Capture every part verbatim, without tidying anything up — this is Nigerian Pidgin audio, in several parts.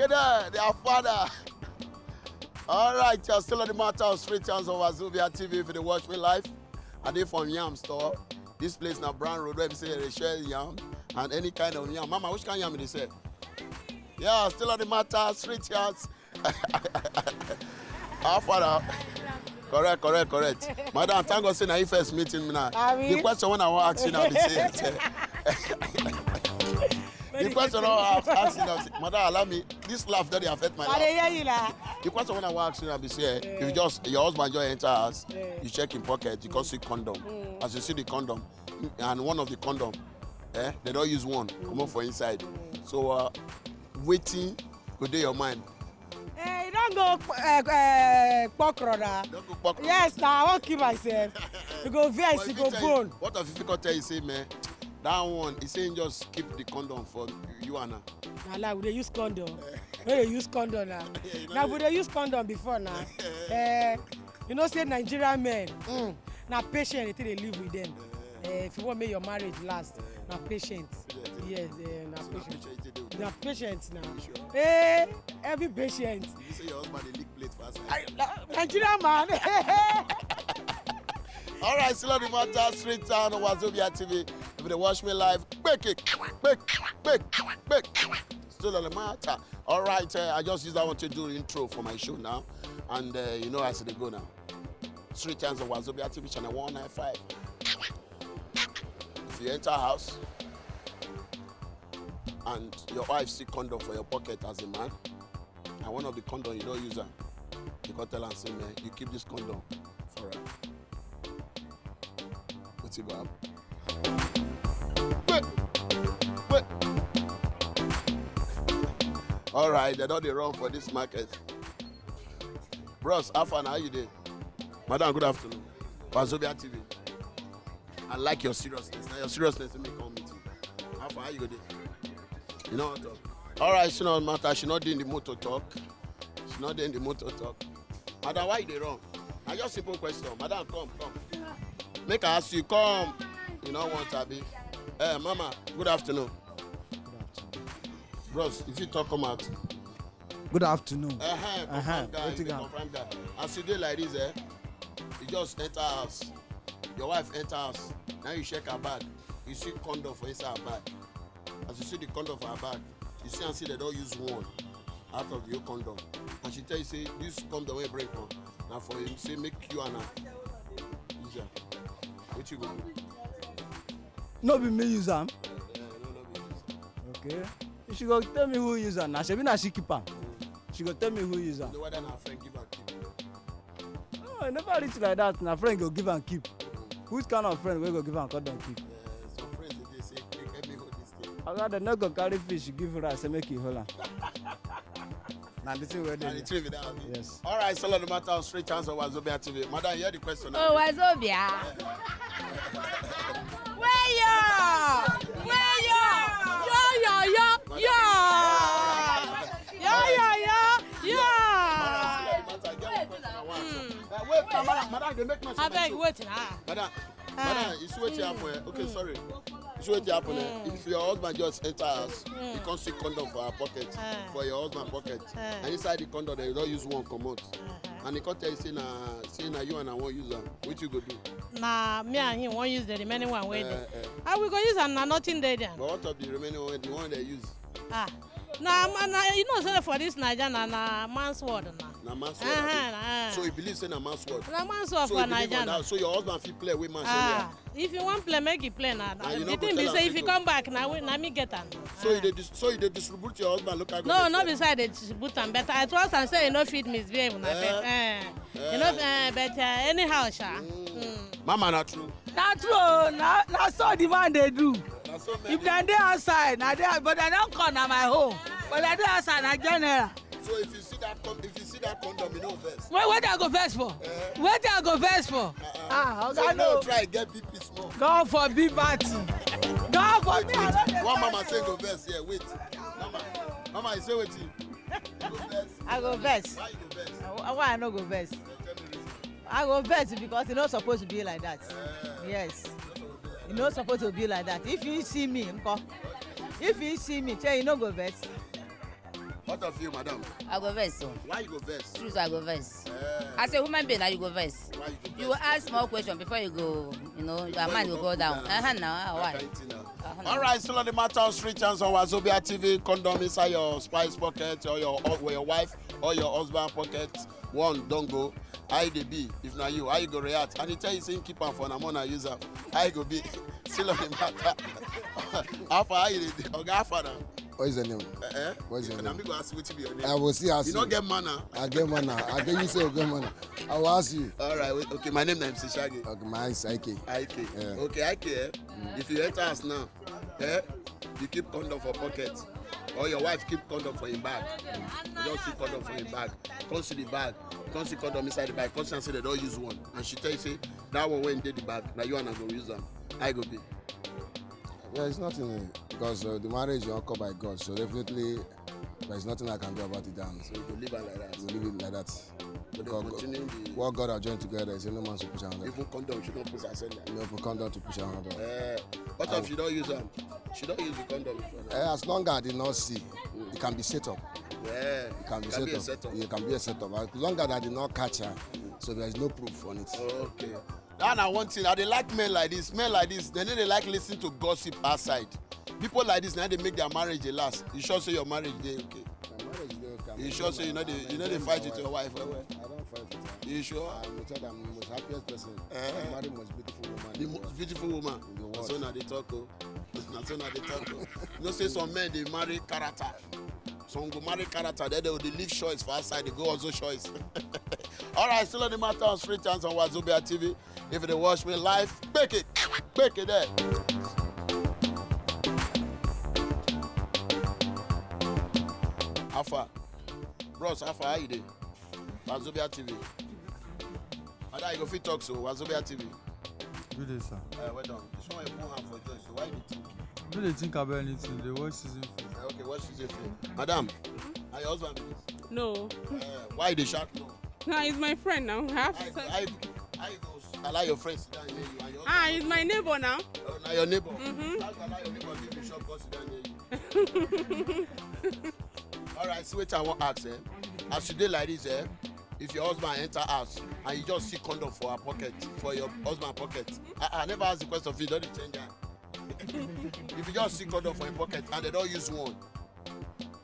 There, their father. All right, you're still on the matter of street towns of Wazobia T V. If you dey watch me live, I dey from Yam Store. This place na Brown Road, where we say they share yam and any kind of yam. Mama, which kind of yam they say? Yeah, still on the matter, street yards. Our father. Correct, correct, correct. Madam, thank God say na you first meeting me now. Abi? The question when I want ask you now, they say, the question I want ask you now, say, Madam, allow me. This laugh that they affect my I life. Dey hear you la. The question when I want ask you now, be say, if you just, your husband just enter house, you check in pocket, you can see condom. As you see the condom, and one of the condom, eh, they don't use one, come up for inside. So, uh, waiting, go dey your mind. Eh, you don't go uh, uh, kpokro na. Don't go kpokro. Yes, na I wan kill myself. You go vex, you go bone. What if you come tell you say, man, that one, he say just keep the condom for you and her. Na lie, we dey use condom. We dey use condom na. Now we dey use condom before na. Eh, you know say Nigerian men, mm, na patient they take dey live with them. Eh, if you want make your marriage last, na patient. Yes, eh, na patient. Na patient na. Eh, every patient. You say your husband dey lick plate for outside. Nigerian man. All right, still on the matter, street town, Wazobia T V. If you dey watch me live, quick, quick, quick, quick, quick. Still on the matter. All right, uh, I just use that one to do intro for my show now. And uh, you know as they go now. Street towns of Wazobia T V channel one nine five. If you enter house and your wife see condom for your pocket as a man, and one of the condom you don't use am, you go tell am say, man, you keep this condom for her. Wetin go happen? Wait, wait. All right, they don dey run for this market. Bros, how far na? How you dey? Madam, good afternoon. Wazobia T V. I like your seriousness. Na your seriousness wey make me come meet you. How far? How you go dey? You know what talk? All right, she no matter. She not dey in the mood to talk. She not dey in the mood to talk. Madam, why you dey run? Na just simple question. Madam, come, come. Make I ask you, come. You no want abi? Eh, Mama, good afternoon. Bros, if you talk, come out. Good afternoon. Uh-huh, confirm guy, wetin you dey confirm guy. As you dey like this, eh? You just enter house. Your wife enter house. Now you check her bag. You see condom for inside her bag. As you see the condom for her bag, you see and see they don't use one out of the whole condom. And she tell you say this condom wey bring come na for him say make you and her use am. Wetin you go do? No be me use am. Eh, eh, no, no be you use am. Okay. She go tell me who use am. Na shebi na she keep am. She go tell me who use am. You know whether na friend give am keep. No, e never reach like that. Na friend go give am keep. Which kind of friend wey go give am condom keep? Eh, some friends dey say, "Make, help me hold this thing." Oga, dem no go carry fish give rice say make you hold am. Na the thing wey dey. Na the thing be that, abi? Yes. All right, so the matter of street towns of Wazobia T V. Madam, hear the question now. Oh, Wazobia. Where you? Where you? Yo, yo, yo, yo. Yo, yo, yo, yo. All right, so the matter, get one question I want to. Uh, wait, madam, madam, they make noise. Abeg, wait na. Madam, madam, you see wetin happen, eh? Okay, sorry. You see wetin happen, eh? If your husband just enter house, you come see condom for her pocket, for your husband pocket, and inside the condom, they don't use one comot. And he come tell you say na, say na you and I wan use am. Wetin you go do? Na me and him wan use the remaining one wey dey. Eh, eh. I will go use am, na nothing dey there. But what of the remaining one, the one they use? Ah, na, na, you know say for this Naija na, na man's word na. Na man's word, abi? Uh-huh, uh. So you believe say na man's word? Na man's word for Naija na. So your husband fit play with man say, yeah. Ah, if you wan play, make you play na. And you no go tell am say if you come back, na we, na me get am. So you dey dis-, so you dey distribute your husband local government? No, no be say I dey distribute am, but I trust am say e no fit misbehave na. Eh. Eh. You know, eh, but, eh, anyhow sha. Mm. Mama, na true. Na true o, na, na so the man dey do. Na so men dey do. If dem dey outside, na there, but dem don come na my home. But dem dey outside, na general. So if you see that con-, if you see that condom, you no vex? Wait, wetin I go vex for? Eh? Wetin I go vex for? Uh-uh. Ah, oga, no. So you no try get B P small. God forbid bad thing. God forbid. Wait, wait. One mama say go vex here. Wait. Mama, mama, you say wetin? You go vex? I go vex. Why you go vex? Why I no go vex? Tell me reason. I go vex because e no suppose to be like that. Eh. Yes. E no suppose to be like that. If you see me, nko? If you see me, shey you no go vex? What of you, madam? I go vex o. Why you go vex? Truth, I go vex. Eh, As a human being, now you go vex. Why you go You go vex? Ask more question before you go, you know, your Before mind you go go go down. down. Uh-huh, now, That why? kind thing now. Uh-huh. All right, still on the matter of street chance on Wazobia T V. Condom inside your spice pocket or your or your wife or your husband pocket. One don't go. I dey be if na you, how you go react? And he tell you say him keep am for na more na use am. How you go be? Still on the matter. How far? How you dey? Oga, how far now? What is the name? Eh, eh? What's your Na name? me go ask you wetin be your name. I will see ask You you. No get manner. I get manner. I get you say you get manner. I will ask you. All right, wait, okay. My name na M C Shaggy. Okay, my name is Ike. Ike. Yeah. Okay, Ike. Eh? If you enter house now, eh, you keep condom for pocket, or your wife keep condom for him bag. You just see condom for him bag. Come see the bag. Come see condom inside the bag. Come see and say they don't use one, and she tell you say that one wey dey the bag, na you and I go use am. I go be. Yeah, it's nothing eh, because uh, the marriage is occurred by God, so definitely there's nothing I can do about it. And So you go leave am like that. we leave it like that. But they God, continue the. What God has joined together is no man should push another. Even condom should not put aside like. No for condom to push another. Eh, what if she don't use am? She don't use the condom before now. Eh, as long as I did not see, it can be set up. Yeah, It can be, can set, be a up. Setup. It can be a setup. As long as I did not catch her, so there is no proof on it. Okay. That na one thing. I dey like men like this. Men like this, they no dey like listen to gossip outside. People like this, now they make their marriage dey last. You sure say your marriage dey okay? My marriage dey okay. You sure say you no dey you no dey fight with your wife well well? I don't fight with her. You sure? I'm with her. I'm the most happiest person. Eh. I marry the most beautiful woman. The most beautiful woman. In the world. So now they talk. Oh. Na so now they talk. Oh. You know say some men they marry character. Some go marry character. Then they will dey leave choice for outside. They go also choice. All right, still on the matter of street chance on Wazobia T V. If they watch me live, pick it, pick it there. How far? Bros, how far? How you dey? Wazobia T V. Ada, you go fit talk so, Wazobia T V. Good day, sir. Uh, well done. This one you put hand for joy, so why you dey think? No dey think about anything. Dey watch season film. Uh, okay, what should you feel? Madam, na your husband be this? No. Uh, why you dey shout no? No, he's my friend now. I have How to you, say. how you, how you go allow your friend sit down near you and your Ah, husband? He's my neighbor now. Oh, na your neighbor. Mm-hmm. How you allow your neighbor give you shop come sit down near you? All right, see wetin I wan ask, eh? As you dey like this, eh? If your husband enter house and you just see condom for her pocket, for your husband pocket, I, I never ask the question. If you don dey change am, if you just see condom for your pocket and they don use one,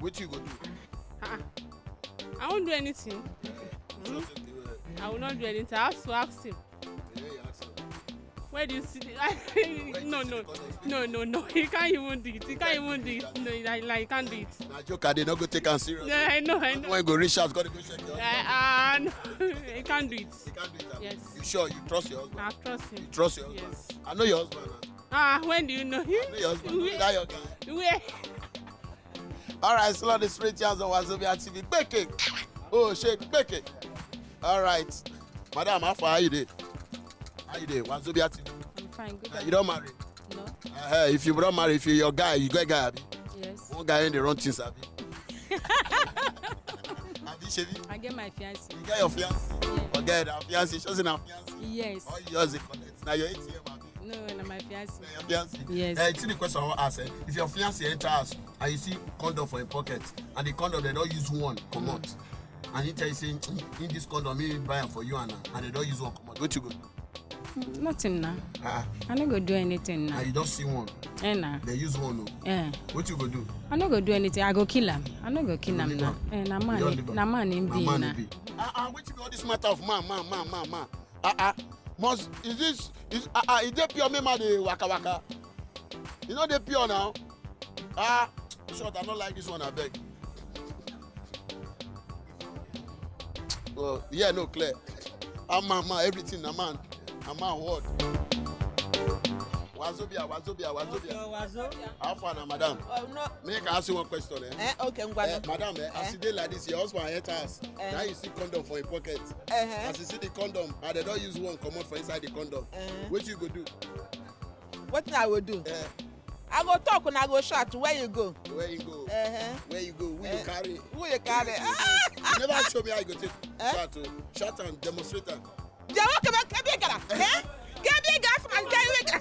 wetin you go do? Ah, I won't do anything. Just, uh, I will not do anything. I have to ask him. you know, you ask am. Where do you see? The, Where no, do you no, see the condom? No, no, no. He can't even do it. He can't even do it. No, like, like, he can't do it. Na joke, I dey no go take am serious. Yeah, I know, I know. When you go reach house, gotta go check your husband. Uh, uh, no, he can't do it. You can't do it. Abi? Yes. You sure you trust your husband? I trust You him. Trust your husband? Yes. I know your husband now. Ah, when do you know him? I know your husband. Where? That your guy. Where? All right, still on the street chance on Wazobia T V. Gbeke. Oh, shake, gbeke. All right. Madam, how far? How you dey? How you dey? Wazobia T V. I'm fine. Good. Uh, you don marry? No. Uh, if you don marry, if you your guy, you get guy, abi? Yes. One guy in the run things, abi? Abi, shebi? I get my fiancé. You get your fiancé? Yeah. Forget that fiancé. She say na fiancé. Yes. All you just dey collect. Na your A T M, abi? No, na my fiancé. Na your fiancé. Yes. Eh, see the question I wan ask. Eh? If your fiancé enter house and you see condom for him pocket, and the condom they don use one comot, and he tell you say, "In this condom, me buy am for you and I," and they don use one comot, wetin you go do? Nothing now. Ah, I no go do anything now. And you don see one, Eh, nah. they use one o. Eh. Wetin you go do? I no go do anything. I go kill am. I no go kill You am leave now. am. Eh, na You man. don leave am. Na man him Na be man na. him be. Ah, ah, wetin be all this matter of man, man, man, man, man? Ah, ah, must is this is ah ah? E dey pure make man dey waka waka. E no dey pure now. Ah, short. I no like this one. Abeg. Oh, yeah, no clear. Ah, man, man, everything na man. Na man word. Wazobia, Wazobia, Wazobia. How far na, madam? Oh, no. Make I ask you one question, eh? Eh, okay, Eh, ngwanu. Madam, eh, as Eh? you dey like this, your husband enter house. Eh. Now you see condom for your pocket. Eh. As you see the condom, and they don use one comot for inside the condom. Eh. Wetin you go do? Wetin I go do? Eh, I go talk and I go shout. Where you go? where you go? Uh-huh. Where you go? Who you Eh. Carry? Who you carry? You never show me how you go take Eh? shout o. Shout and demonstrate am. Jawo kebe kebe gara. Eh? Kebe gara from kebe gara.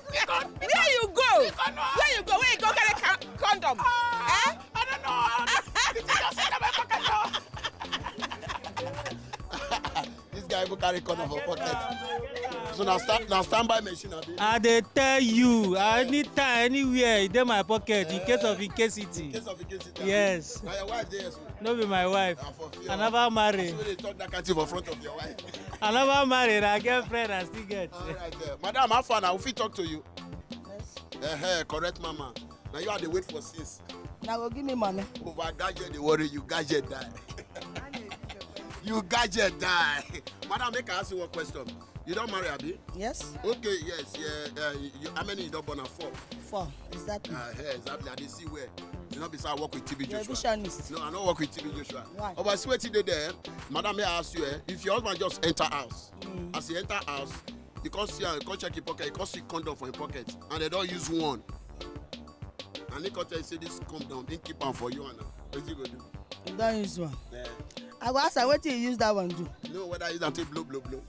Where you go? Where you go? Where you go? Carry con- condom. Eh? I don't know. The thing just enter my This guy even carry corner for pocket. So now stand now standby machine abi. I dey tell you, anytime, anywhere, e dey my pocket in case of incasity. In case of incasity. Yes. Now your wife dey here so. No be my wife. Na for fear. I never marry. So they talk that kind thing for front of your wife. I never marry, na girlfriend I still get. All right, uh, madam, how far now? We fit talk to you. Yes. Uh-huh, correct, mama. Now you are the wait for since. Now go give me money. Over gadget, they worry you. Gadget die. You gadget die. Madam, make I ask you one question. You don't marry, abi? Yes. Okay, yes. Yeah, uh, you, how many you don't born? Four. Four, exactly. Uh, yeah, exactly. I dey see where. You know, besides I work with T B Joshua. Visionist. No, I don't work with T B Joshua. Why? Oh, but see what he did there. Madam, may I ask you, eh? If your husband just enter house, mm, as he enter house, you can't see, you can't check your pocket, you can't see condom for your pocket, and they don't use one. And he can't tell you say this condom, he keep am for you and now. What you go do? You don't use one. Yeah. I go ask am wetin you use that one do. You know whether you don't take blow blow blow.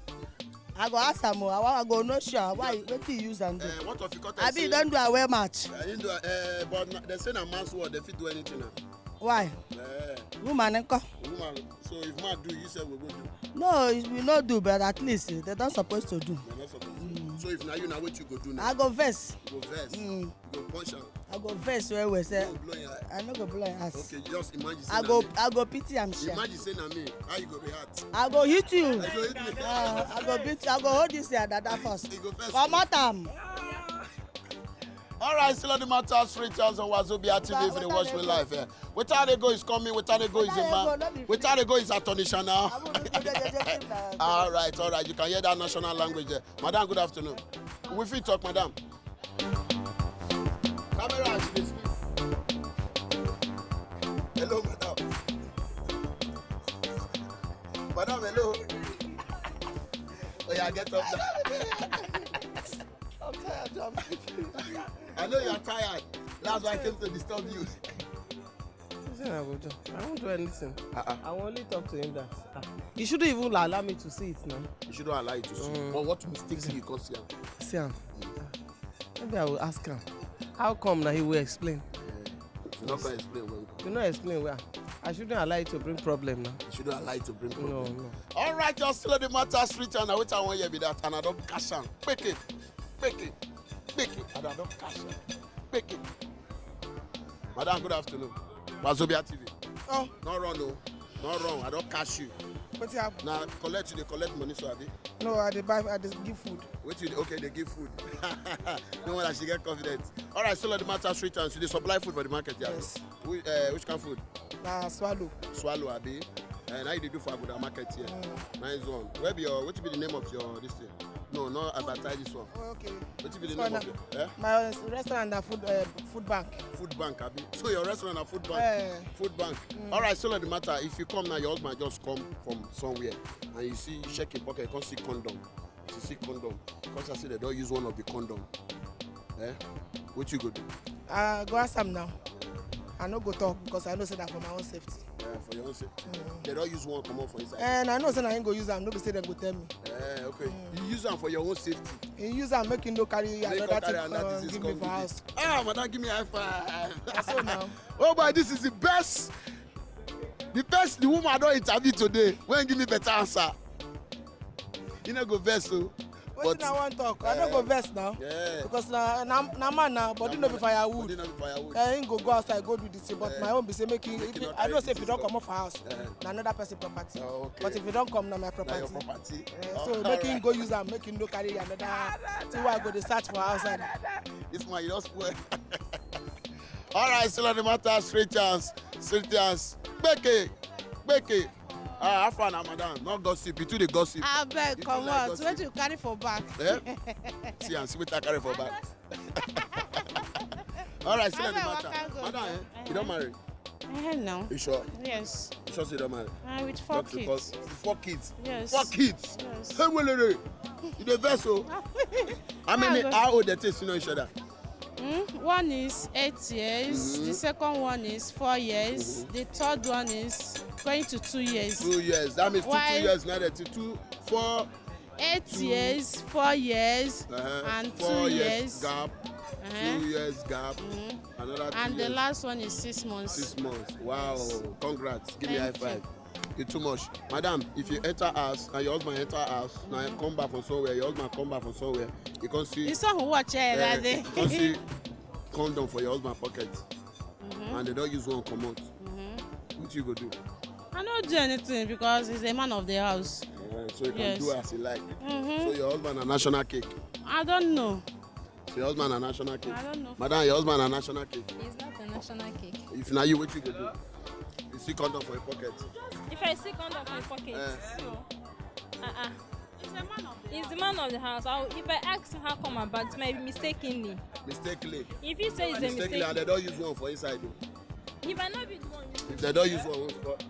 I go ask am o. I go no sure. Why? Wetin you use am do? Uh, what of you can't tell? Abi you don do a well match? Uh, you do, uh, but they say na man's word. They fit do anything now. Why? Uh, woman nko. Woman. So if man do, you say we go do. No, we no do, but at least eh, they don't supposed to do. They're not supposed to. Mm. So if now you know what you go do now? I go vex. You go vex. Mm. You go punch am. I go vex well well. Say, you go blow your eye. I no go blow your ass. Okay, just imagine. I go, I go pity am, sha. Imagine say na me. How you go react? I go hit you. I go hit me. Uh, I go beat you. I go hold this here, dada first. You go first. Come out am. All right, still on the matter, straight chance on Wazobia T V if you watch me live here. Without a go is coming, without a go is a man. Without a go is a Tonisha now. All right, all right. You can hear that national language there. Madam, good afternoon. We fit talk, madam. Camera, she dey speak. Hello, madam. Madam, hello. Oh, yeah, get up now. I'm tired, I'm sleeping. I know you're tired. That's why I came to disturb you. Wetin I go do? I won't do anything. Uh-uh. I will only talk to him that. Ah, he shouldn't even allow me to see it now. You shouldn't allow you to see. Mm. But what mistake you come see am? See am. Maybe I will ask him. How come now he will explain? Yeah. You not gonna explain well. You not explain well. I shouldn't allow it to bring problem now. You shouldn't allow it to bring problem. No, no. All right, just slow the matter street and I wait I want you be that and I don't cash am. Pick it, pick it, pick it, and I don't cash am. Pick it. Madam, good afternoon. Wazobia T V. Oh. No run, no. No run. I don't cash you. Wetin happen? Now collect you dey collect money so abi? No, I dey buy, I dey give food. Wait till okay, they give food. No wonder she get confidence. All right, so the matter street and so they supply food for the market. Yeah. Yes. Which, uh, which kind of food? Na swallow. Swallow, abi. Uh, now you dey do for Aguda market here. Mm. Nice one. Where be your? What be the name of your this thing? No, no advertise this one. Oh, okay. What be the name of your? Eh? My restaurant na food uh, food bank. Food bank, abi. So your restaurant na food bank. Eh. Food bank. Mm. All right, so the matter. If you come now, your husband just come from somewhere, and you see you check him pocket, you can't see condom. If you see condom, because I say they don't use one of the condom. Eh? What you go do? I go ask am now. I no go talk because I know say that for my own safety. Yeah, for your own safety. Mm. They don't use one come out for inside. And I know say na him go use am, no be say dem go tell me. Eh, okay. Mm. You use am for your own safety. He use am make him no carry another thing come give me for house. Ah, madam, give me high five. So now. Oh boy, this is the best. The best the woman I don't interview today. When give me better answer. You no go vex o. Wetin I wan talk? I no go vex now. Yeah. Because na na na man na body no be firewood. Body no be firewood. Eh, him go go outside go do this thing, but my own be say make him. I know say if you don't come off house, na another person property. Oh, okay. But if you don't come, na my property. Na your property. Eh, so make him go use am, make him no carry another thing wey I go dey search for outside. This man, you don spoil. All right, still on the matter, street chance, street chance. Gbeke, gbeke. Ah, how far now, madam? Not gossip. You too dey gossip. Abeg, comot. Wetin you carry for back? Eh? See and see wetin I carry for back. All right, still on the matter. Madam, eh? You don marry? Eh, no. You sure? Yes. You sure say you don marry? Uh, with four kids. Four kids? Yes. Four kids? Yes. Hey, welele. You dey vex o. How many, how old they take to know each other? Mm, one is eight years, mm-hmm, the second one is four years, mm-hmm, the third one is going to two years. Two years. That means two, two years now. That two, four, eight years, four years, uh-huh, and four two years, years gap. Two years gap. Another two And the years. Last one is six months. Six months. Wow. Congrats. Give me high Thank you. Five. You too much. Madam, if you enter house and your husband enter house, now you come back from somewhere, your husband come back from somewhere, you can see You saw who watch here eh, that day. You can see condom for your husband pocket. And they don't use one come out. What you go do? I don't do anything because he's a man of the house. Eh, so you can Yes. Do as you like. Mm-hmm. So your husband a national cake. I don't know. So your husband a national cake. I don't know. Madam, your husband a national cake. It's not a national cake. If now you, what you go do? You see condom for your pocket. If I see condom for my pocket, Eh. so, uh-uh. He's a man of the He's the man of the house. I'll, if I ask him how come about, it might be mistakenly. Mistakenly. If he says it's a Mistakenly, mistake, and they don't use one for inside though. he might not be the one. If they don't use one, what's what?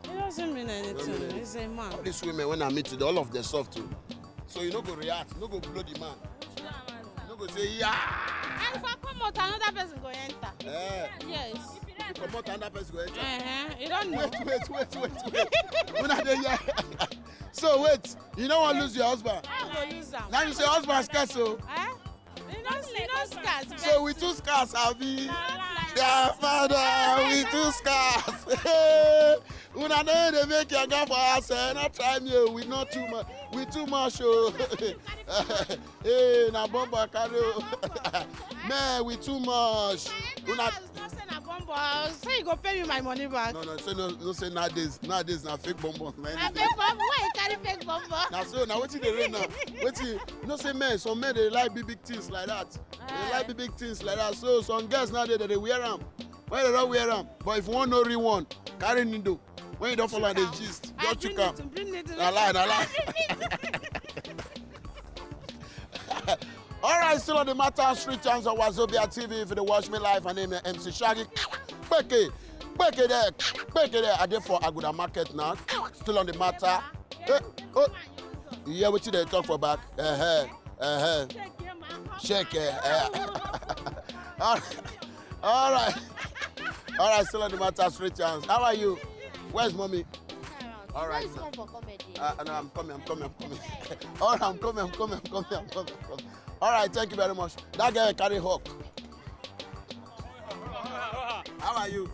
It doesn't mean anything. Don't mean anything. He's a man. All these women, when I meet you, all of them soft too. So you no go react, no go blow the man. You no go say, yeah. And if I come out, another person go enter. Eh, Yes. Come out, another person go enter. Uh-huh. You don't know. Wait, wait, wait, wait, wait. Una dey hear? So wait, you no wan lose your husband. I go lose am. Now you say husband scarce o. Eh? You know, you know scarce. So we too scarce, abi? Their father, we too scarce. Una no dey make yanga for us, eh? No try me o, we not too much. We too much o. Hey, na bomb I carry o. Man, we too much. Una No say na bomb. Say you go pay me my money back. No, no, say no, no say nowadays. Nowadays na fake bonbon. Na fake bomb. Why you carry fake bomb? Na so na wetin dey reign now. Wetin you know say men, some men dey like big big things like that. They like big big things like that. So some girls now dey dey wear am. Why they don't wear am? But if you want no real one, carry needle. When you don't follow the gist, I just bring check am. It, bring it. Na lie, na lie. All right, still on the matter, street chance on Wazobia T V. If you dey watch me live, my name is M C Shaggy. Kpeke, kpeke there, kpeke there. I dey for Aguda Market now. Still on the matter. Eh, oh, you hear wetin they talk for back? Uh-huh, uh-huh. Check eh. Eh. All right. All right. All right, still on the matter, street chance. How are you? Where's mommy? All right. Where is one for comedy? Uh, no, I'm coming, I'm coming, I'm coming. All right, I'm coming, I'm coming, I'm coming, I'm coming, I'm coming. All right, thank you very much. That girl carry hawk. How are you?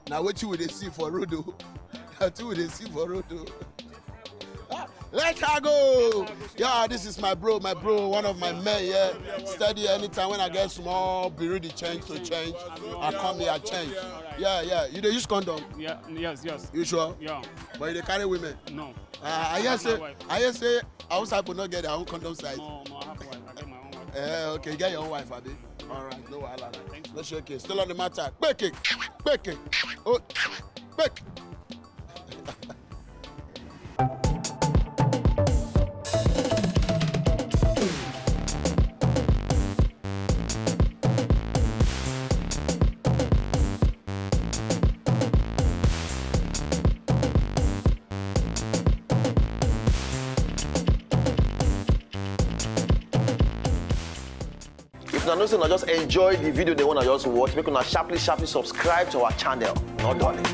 Now wetin we dey see for road o? Wetin we dey see for road o? Ah, let her go. Yeah, this is my bro, my bro, one of my men here. Steady anytime when I get small, be ready change to change. I come here, I change. Yeah, yeah. You dey use condom? Yeah, yes, yes. You sure? Yeah. But you dey carry women? No. Uh, I hear My say, wife. I hear say outside people no get their own condom size. No, no, I have wife. I get my own wife. Eh, okay, get your own wife, abi. All right, no wahala. Thank you. No shake it. Still on the matter. Kpeke, kpeke. Oh, kpeke. If una know say una just enjoy the video, they wanna just watch, make una sharply sharply subscribe to our channel. No darling.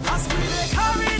As we dey carry